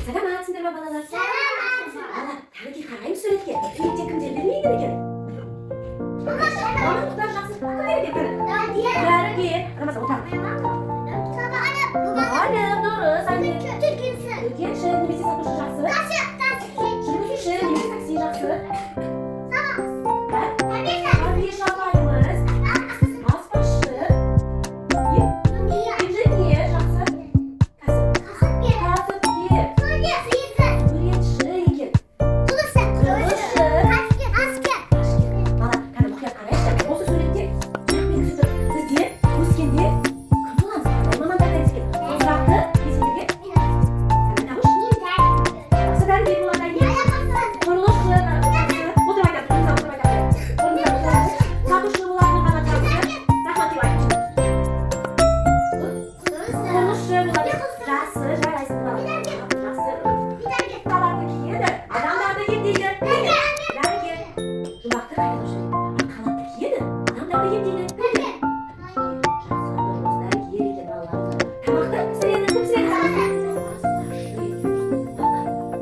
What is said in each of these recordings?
Саламатсыңдар ма, балалар? Саламатсыз. Балалар, кәнекей, қараймыз суретке. Суретте кімдер бермейді екен? Мамандықтар, жақсы. Кімдер екен, кәні? Дәрігер. Рамазан, отыр. Мұғалім, дұрыс. Аймер. Дүкенші немесе сатушы, жақсы. Жүргізуші немесе такси, жақсы. Тәрбиеші апайымыз. Аспазшы. Инженер, жақсы. Кәсіпкер. Суретші екен. Құрылысшы. Бала, кәні, мұқият қарайықшы. Осы суретте сұрақ белгісі тұр. Біздер өскенде кім боламыз? Қандай маман таңдаймыз екен? Сол сұрақты мен сендерге кәні, табыш. Жақсы, дәрігер болады, Аймер. Құрылысшы, жақсы. Отырып айтады, орныңызға отырып айтады. Орныңызға отырып. Сатушы болады, Нұрғанат, жақсы. Рахмат деп айтыңызшы. Құрылысшы болады. Жақсы, жарайсың, бала. Жақсы. Халатты киеді, адамдарды емдейді. Дәрігер. Жұмбақты қайталап жіберейік. Ақ халатты киеді, адамдарды емдейді. Жақсы, дұрыс, дәрігер екен, балалар. Тамақты пісіреді, кім пісіреді? Аспазшы екен.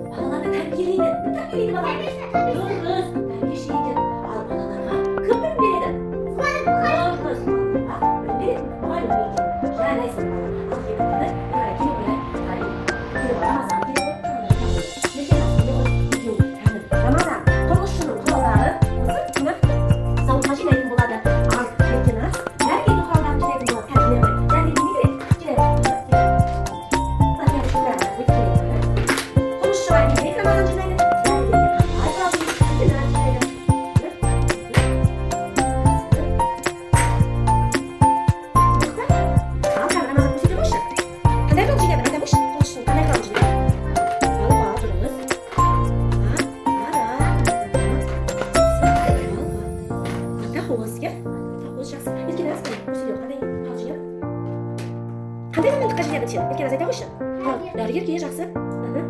Балаларды тәрбиелейді. Кім тәрбиелейді балаларды? Дұрыс, тәрбиеші екен. Ал балаларға кім білім береді? Дұрыс, балаларға білім береді мұғалім екен. Жарайсың, балалар. Ал енді бері қарай келе қояйық. Келе ғой, Рамазан, келе ғой. Еркеназ, келе ғой. Екеуің, кәні, Рамазан, құрылысшының құралдары осы мына зауытқа жинайтын болады. Ал Еркеназ дәрігердің құралдарын жинайтын болады. Кәні, жинай ғой. Дәрігерге не керек? Жинай ғой. Құрылысшыға не керек, Рамазан жинайды. Дәрігерге қандай құрал керек, Еркеназ жинайды. Ал кәні, Рамазан, көрсете қойшы. Қандай құрал жинады? Айта қойшы. Құрылысшының қандай құралын жинады? Балға, дұрыс. А, ара. Жақсы, балға. Тақуыз, иә? Тақуыз, жақсы. Еркеназ, кәне, көрсете ғой, қандай құрал жинады? Қандай мамандыққа жинадың сен? Еркеназ, айта қойшы. Құрал. Дәрігерге, жақсы. Аха.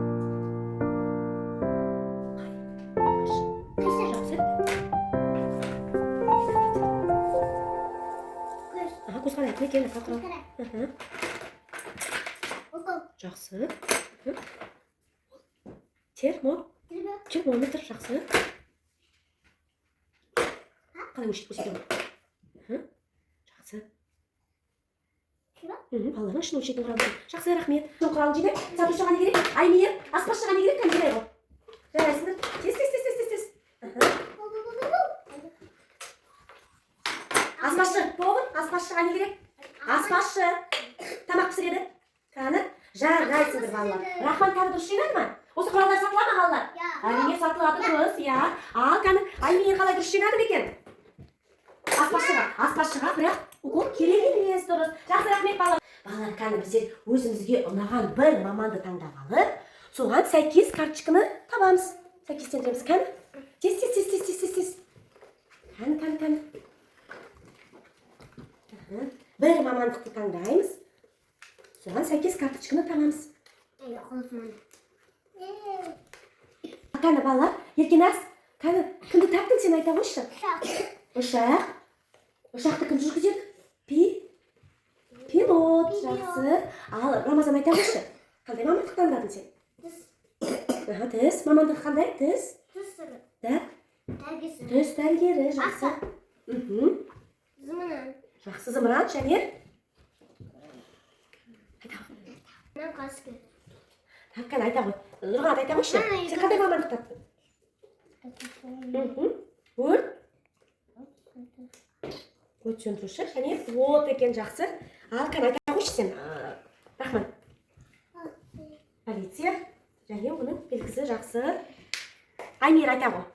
Жақсы. Аха, көз қарайтын екен, аха, құрал. Аха, жақсы. Мхм. Термометр, жақсы. Қалай өлшейді, көрсете ғой. Мхм. Жақсы. Балалардың ішін өлшейтін құрал екен. Жақсы, рахмет. Құралын жинайды. Сатушыға не керек? Аймер, аспазшыға не керек? Кәне, жинай ғой. Жарайсыңдар. Тез, тез, тез, тез, тез, тез. Аха. Аспазшы, повар, аспазшыға не керек? Аспазшы тамақ пісіреді. Кәні, жарайсыңдар, балалар. Рахман, кәні, дұрыс жинады ма? Осы құралдар сатыла ма, балалар? Әрине, сатылады, дұрыс, иә. Ал кәні, Аймер қалай, дұрыс жинады ма екен? Аспазшыға бірақ укол керек емес, дұрыс. Жақсы, рахмет, балалар. Балалар, кәні, біздер өзімізге ұнаған бір маманды таңдап алып, соған сәйкес карточканы табамыз. Сәйкестендіреміз, кәні. Тез, тез, тез, тез, тез, тез, тез. Кәні, кәні, кәні. Аха. Бір мамандықты таңдаймыз. Соған сәйкес карточканы табамыз. Кәні, балалар, Еркеназ, кәні, кімді таптың сен, айта қойшы. Ұшақ. Ұшақты кім жүргізеді? Пилот, жақсы. Ал Рамазан, айта қойшы. Қандай мамандық таңдадың сен? Аха, тіс. Мамандығы қандай? Тіс. Да? Тіс дәрігері, жақсы. Жақсы, зымыран және айта ғой. Так, кәне, айта ғой. Нұрғанат, айта қойшы. Сен қандай мамандық таптың? Өрт сөндіруші және от екен, жақсы. Ал кәне, айта қойшы сен, Рахман. Полиция және оның белгісі, жақсы. Аймер, айта ғой.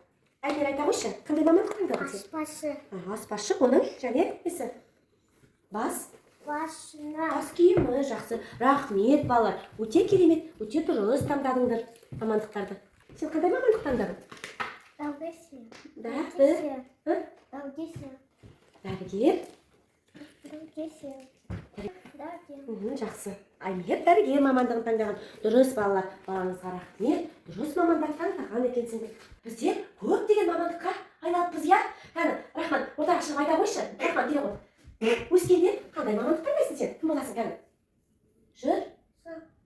Аймер, айта қойшы. Қандай мамандық таңдадың сен? Аспазшы. А, аспазшы, оның және несі? Бас Басына. Бас киімі, жақсы. Рахмет, балалар. Өте керемет, өте дұрыс таңдадыңдар мамандықтарды. Сен қандай мамандық таңдадың? Да, бір. Ы? Дәрігер. Жақсы. Аймер дәрігер мамандығын таңдаған. Дұрыс, балалар. Балаңызға рахмет. Дұрыс мамандар таңдаған екенсіңдер. Біздер көптеген мамандыққа айналыппыз, иә? Кәні, Рахман, ортаға шығып айта қойшы. Рахман, келе ғой. Өскенде қандай мамандық таңдайсың сен? Кім боласың, кәні? Жүр.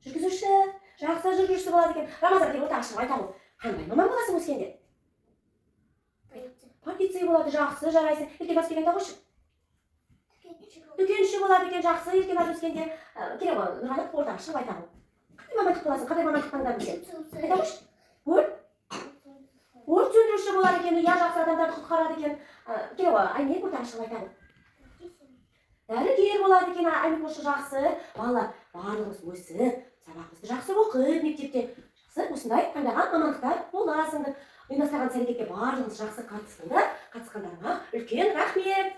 Жүргізуші. Жақсы, жүргізуші болады екен. Рамазан, кел, ортаға шығып айта ғой. Қандай маман боласың өскенде? Полицей болады, жақсы, жарайсың. Еркеназ, кел, айта қойшы. Дүкенші болады екен, жақсы, Еркеназ өскенде. Келе ғой, Нұрғанат, ортаға шығып айта ғой. Қандай мамандық боласың, қандай мамандық таңдадың сен? Айта қойшы. Өрт сөндіруші болады екен, иә, жақсы, адамдарды құтқарады екен. Келе ғой, Айнек, ортаға шығып айта ғой. Дәрігер болады екен Айнек осы, жақсы. Балалар, барлығымыз өсіп, сабағымызды жақсы оқып, мектепте жақсы осындай таңдаған мамандықтар боласыңдар. Ұйымдастырған іс әрекетке барлығымыз жақсы қатыстыңдар. Қатысқандарыңа үлкен рахмет.